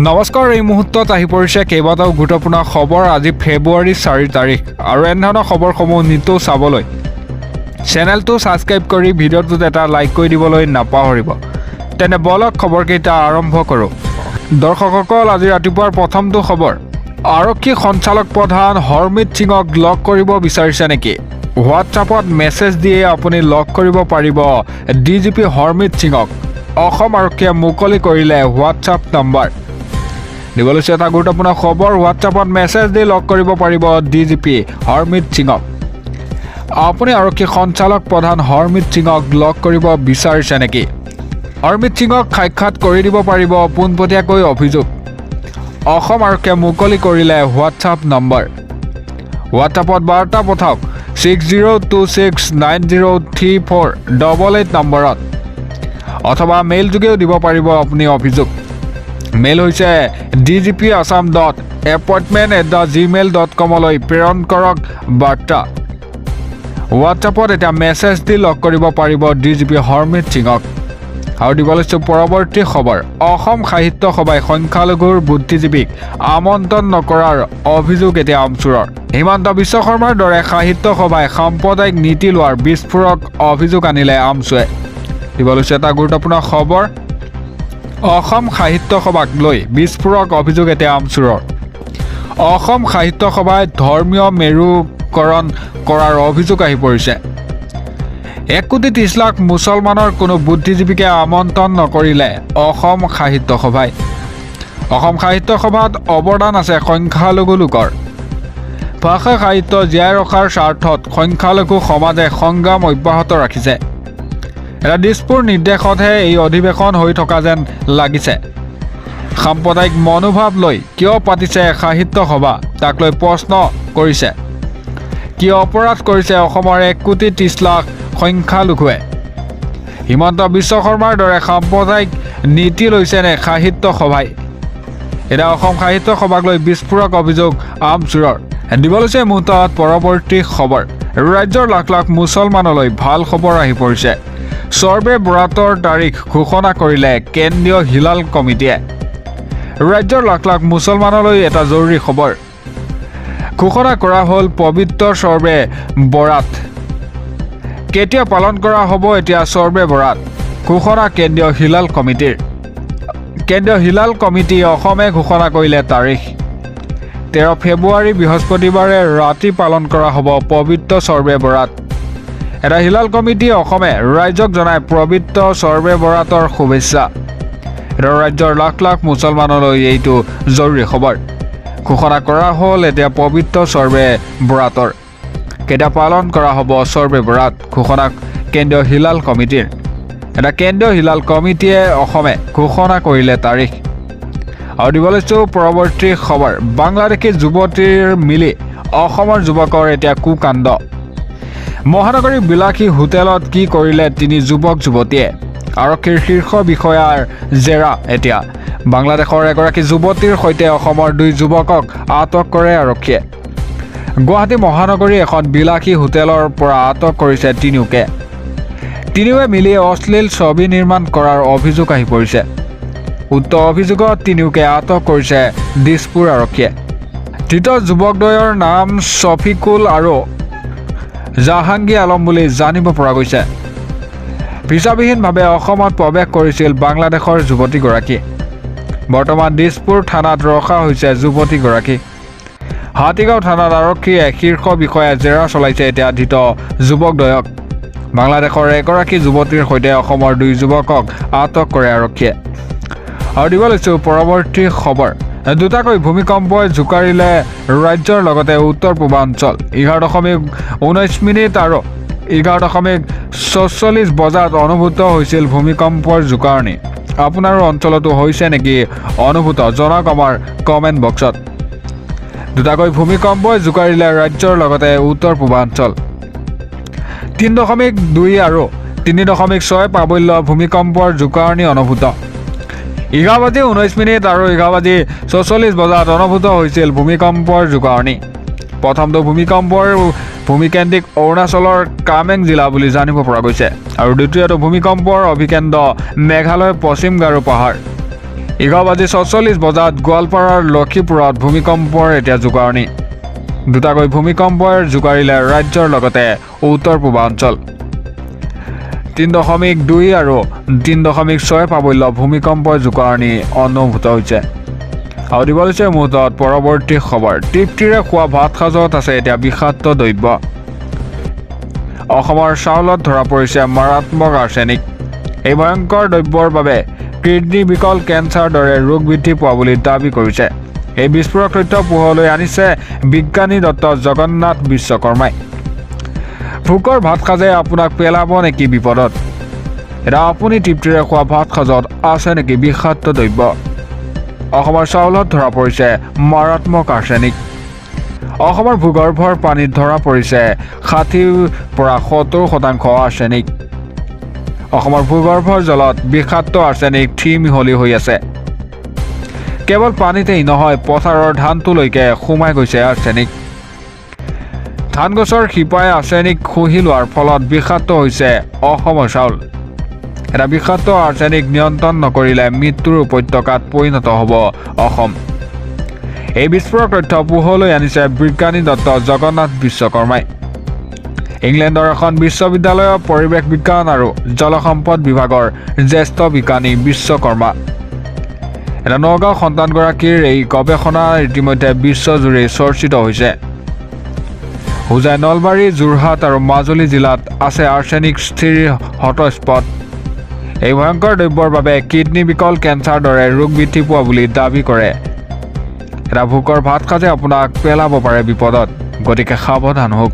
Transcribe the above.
নমস্কাৰ, এই মুহূৰ্তত আহি পৰিছে কেইবাটাও গুৰুত্বপূৰ্ণ খবৰ। আজি ফেব্ৰুৱাৰী 4 তাৰিখ আৰু এনেধৰণৰ খবৰসমূহ নিতৌ চাবলৈ চেনেলটো ছাবস্ক্ৰাইব কৰি ভিডিঅ'টোত এটা লাইক কৰি দিবলৈ নাপাহৰিব। তেনে বলক, খবৰকেইটা আৰম্ভ কৰোঁ। দৰ্শকসকল, আজি ৰাতিপুৱাৰ প্ৰথমটো খবৰ, আৰক্ষী সঞ্চালক প্ৰধান হৰমিত সিঙক লগ কৰিব বিচাৰিছে নেকি? হোৱাটছআপত মেছেজ দিয়ে আপুনি লগ কৰিব পাৰিব ডিজিপি হৰমিত সিঙক। অসম আৰক্ষীয়ে মুকলি কৰিলে হোৱাটছআপ নম্বৰ। দিব লৈছোঁ এটা গুৰুত্বপূৰ্ণ খবৰ। হোৱাটছআপত মেছেজ দি লগ কৰিব পাৰিব ডিজিপি হৰমিত সিঙক। আপুনি আৰক্ষী সঞ্চালক প্ৰধান হৰমিত সিঙক লগ কৰিব বিচাৰিছে নেকি? হৰমিত সিঙক সাক্ষাৎ কৰি দিব পাৰিব পোনপটীয়াকৈ অভিযোগ। অসম আৰক্ষীয়ে মুকলি কৰিলে হোৱাটছআপ নম্বৰ। হোৱাটছআপত বাৰ্তা পঠাওক 6026903488 নম্বৰত অথবা মেইল যোগেও দিব পাৰিব আপুনি অভিযোগ। মেইল হৈছে dgpassam.appointment@gmail.comলৈ প্ৰেৰণ কৰক বাৰ্তা। হোৱাটছআপত এতিয়া মেছেজ দি লগ কৰিব পাৰিব ডিজিপি হৰমিত সিঙক। আৰু দিব লৈছোঁ পৰৱৰ্তী খবৰ। অসম সাহিত্য সভাই সংখ্যালঘুৰ বুদ্ধিজীৱীক আমন্ত্ৰণ নকৰাৰ অভিযোগ এতিয়া আমচুৰৰ। হিমন্ত বিশ্ব শৰ্মাৰ দৰে সাহিত্য সভাই সাম্প্ৰদায়িক নীতি লোৱাৰ বিস্ফোৰক অভিযোগ আনিলে আমচুৱে। দিব লৈছোঁ এটা গুৰুত্বপূৰ্ণ খবৰ। অসম সাহিত্য সভাক লৈ বিস্ফোৰক অভিযোগ এতিয়া আমচুৰৰ। অসম সাহিত্য সভাই ধৰ্মীয় মেৰুকৰণ কৰাৰ অভিযোগ আহি পৰিছে। 1 কোটি 30 লাখ মুছলমানৰ কোনো বুদ্ধিজীৱীকে আমন্ত্ৰণ নকৰিলে অসম সাহিত্য সভাই। অসম সাহিত্য সভাত অৱদান আছে সংখ্যালঘু লোকৰ। ভাষা সাহিত্য জীয়াই ৰখাৰ স্বাৰ্থত সংখ্যালঘু সমাজে সংগ্ৰাম অব্যাহত ৰাখিছে। এটা দিছপুৰ নিৰ্দেশতহে এই অধিৱেশন হৈ থকা যেন লাগিছে। সাম্প্ৰদায়িক মনোভাৱ লৈ কিয় পাতিছে সাহিত্য সভা, তাক লৈ প্ৰশ্ন কৰিছে। কি অপৰাধ কৰিছে অসমৰ 1 কোটি 30 লাখ সংখ্যালঘুৱে? হিমন্ত বিশ্ব শৰ্মাৰ দৰে সাম্প্ৰদায়িক নীতি লৈছেনে সাহিত্য সভাই? এতিয়া অসম সাহিত্য সভাক লৈ বিস্ফোৰক অভিযোগ আমচুৰৰ। দিব লৈছে এই মুহূৰ্তত পৰৱৰ্তী খবৰ। ৰাজ্যৰ লাখ লাখ মুছলমানলৈ ভাল খবৰ আহি পৰিছে। চৰ্বে বৰাতৰ তাৰিখ ঘোষণা কৰিলে কেন্দ্ৰীয় হিলাল কমিটিয়ে। ৰাজ্যৰ লাখ লাখ মুছলমানলৈ এটা জৰুৰী খবৰ। ঘোষণা কৰা হ'ল পবিত্ৰ চৰ্বে বৰাত। কেতিয়া পালন কৰা হ'ব এতিয়া চৰ্বে বৰাত, ঘোষণা কেন্দ্ৰীয় হিলাল কমিটিৰ। কেন্দ্ৰীয় হিলাল কমিটি অসমে ঘোষণা কৰিলে তাৰিখ। 13 ফেব্ৰুৱাৰী বৃহস্পতিবাৰে ৰাতি পালন কৰা হ'ব পবিত্ৰ চৰ্বে বৰাত। এটা হিলাল কমিটি অসমে ৰাইজক জনায় পবিত্ৰ চৰ্বে বৰাতৰ শুভেচ্ছা। এটা ৰাজ্যৰ লাখ লাখ মুছলমানলৈ এইটো জৰুৰী খবৰ। ঘোষণা কৰা হ'ল এতিয়া পবিত্ৰ চৰ্বে বৰাতৰ। কেতিয়া পালন কৰা হ'ব চৰ্বে বৰাত, ঘোষণা কেন্দ্ৰীয় হিলাল কমিটিৰ। এটা কেন্দ্ৰীয় হিলাল কমিটিয়ে অসমে ঘোষণা কৰিলে তাৰিখ। আৰু দিব লৈছোঁ পৰৱৰ্তী খবৰ। বাংলাদেশী যুৱতীৰ মিলি অসমৰ যুৱকৰ এতিয়া কুকাণ্ড। মহানগৰীৰ বিলাসী হোটেলত কি কৰিলে তিনি যুৱক যুৱতীয়ে? আৰক্ষীৰ শীৰ্ষ বিষয়াৰ জেৰা এতিয়া। বাংলাদেশৰ এগৰাকী যুৱতীৰ সৈতে অসমৰ দুই যুৱকক আটক কৰে আৰক্ষীয়ে। গুৱাহাটী মহানগৰীৰ এখন বিলাসী হোটেলৰ পৰা আটক কৰিছে তিনিওকে। তিনিওৱে মিলি অশ্লীল ছবি নিৰ্মাণ কৰাৰ অভিযোগ আহি পৰিছে। উক্ত অভিযোগত তিনিওকে আটক কৰিছে দিছপুৰ আৰক্ষীয়ে। ধৃত যুৱকদ্বয়ৰ নাম ছফিকুল আৰু জাহাংগীৰ আলম বুলি জানিব পৰা গৈছে। ভিছাবিহীনভাৱে অসমত প্ৰৱেশ কৰিছিল বাংলাদেশৰ যুৱতীগৰাকী। বৰ্তমান দিছপুৰ থানাত ৰখা হৈছে যুৱতীগৰাকী। হাতীগাঁও থানাত আৰক্ষীয়ে শীৰ্ষ বিষয়াই জেৰা চলাইছে এতিয়া ধৃত যুৱকদ্বয়ক। বাংলাদেশৰ এগৰাকী যুৱতীৰ সৈতে অসমৰ দুই যুৱকক আটক কৰে আৰক্ষীয়ে। আৰু দিব লৈছোঁ পৰৱৰ্তী খবৰ। দুটাকৈ ভূমিকম্পই জোকাৰিলে ৰাজ্যৰ লগতে উত্তৰ পূৰ্বাঞ্চল। 11.19 মিনিট আৰু 11.46 বজাত অনুভূত হৈছিল ভূমিকম্পৰ জোকাৰণি। আপোনাৰো অঞ্চলতো হৈছে নেকি অনুভূত, জনাওক আমাৰ কমেণ্ট বক্সত। দুটাকৈ ভূমিকম্পই জোকাৰিলে ৰাজ্যৰ লগতে উত্তৰ পূৰ্বাঞ্চল। 3.2 আৰু 3.6 প্ৰাবল্য ভূমিকম্পৰ জোকাৰণি অনুভূত। 11 বাজি 19 মিনিট আৰু 11 বাজি 46 বজাত অনুভূত হৈছিল ভূমিকম্পৰ জোকাৰণি। প্ৰথমটো ভূমিকম্পৰ ভূমিকেন্দ্ৰিক অৰুণাচলৰ কামেং জিলা বুলি জানিব পৰা গৈছে আৰু দ্বিতীয়টো ভূমিকম্পৰ অভিকেন্দ্ৰ মেঘালয়ৰ পশ্চিম গাৰো পাহাৰ। 11:46 বজাত গোৱালপাৰাৰ লক্ষীপুৰত ভূমিকম্পৰ এতিয়া জোকাৰণি। দুটাকৈ ভূমিকম্পই জোকাৰিলে ৰাজ্যৰ লগতে উত্তৰ পূৰ্বাঞ্চল। 3.2 আৰু 3.6 প্ৰাবল্য ভূমিকম্পৰ জোকাৰণি অনুভূত হৈছে। আৰু দিব লৈছে মুহূৰ্তত পৰৱৰ্তী খবৰ। তৃপ্তিৰে খোৱা ভাত সাজত আছে এতিয়া বিষাক্ত দ্ৰব্য। অসমৰ চাউলত ধৰা পৰিছে মাৰাত্মক আৰ্ছেনিক। এই ভয়ংকৰ দ্ৰব্যৰ বাবে কিডনী বিকল, কেঞ্চাৰ দৰে ৰোগ বৃদ্ধি পোৱা বুলি দাবী কৰিছে। এই বিস্ফোৰক তথ্য পোহৰলৈ আনিছে বিজ্ঞানী দত্ত জগন্নাথ বিশ্বকৰ্মাই। ভোকৰ ভাত সাজে আপোনাক পেলাব নেকি বিপদত? এতিয়া আপুনি তৃপ্তিৰে খোৱা ভাত সাজত আছে নেকি বিষাক্ত দ্ৰব্য? অসমৰ চাউলত ধৰা পৰিছে মাৰাত্মক আৰ্ছেনিক। অসমৰ ভূগৰ্ভৰ পানীত ধৰা পৰিছে 60ৰ পৰা 70% আৰ্ছেনিক। অসমৰ ভূগৰ্ভৰ জলত বিষাক্ত আৰ্ছেনিক থ্ৰী মিহলি হৈ আছে। কেৱল পানীতেই নহয়, পথাৰৰ ধানটোলৈকে সোমাই গৈছে আৰ্ছেনিক। ধান গছৰ শিপাই আৰ্ছেনিক শুহি লোৱাৰ ফলত বিষাক্ত হৈছে অসমৰ চাউল। এটা বিষাক্ত আৰ্ছেনিক নিয়ন্ত্ৰণ নকৰিলে মৃত্যুৰ উপত্যকাত পৰিণত হ'ব অসম। এই বিস্ফোৰক তথ্য পোহৰলৈ আনিছে বিজ্ঞানী দত্ত জগন্নাথ বিশ্বকৰ্মাই। ইংলেণ্ডৰ এখন বিশ্ববিদ্যালয়ৰ পৰিৱেশ বিজ্ঞান আৰু জলসম্পদ বিভাগৰ জ্যেষ্ঠ বিজ্ঞানী বিশ্বকৰ্মা। এটা নগাঁও সন্তানগৰাকীৰ এই গৱেষণা ইতিমধ্যে বিশ্বজুৰি চৰ্চিত হৈছে। হোজাই, নলবাৰী, যোৰহাট আৰু মাজুলী জিলাত আছে আৰ্ছেনিক স্থিৰ হটস্পট। এই ভয়ংকৰ দ্ৰব্যৰ বাবে কিডনী বিকল, কেঞ্চাৰ দৰে ৰোগ বৃদ্ধি পোৱা বুলি দাবী কৰে। এটা ভোকৰ ভাত সাজে আপোনাক পেলাব পাৰে বিপদত, গতিকে সাৱধান হওক।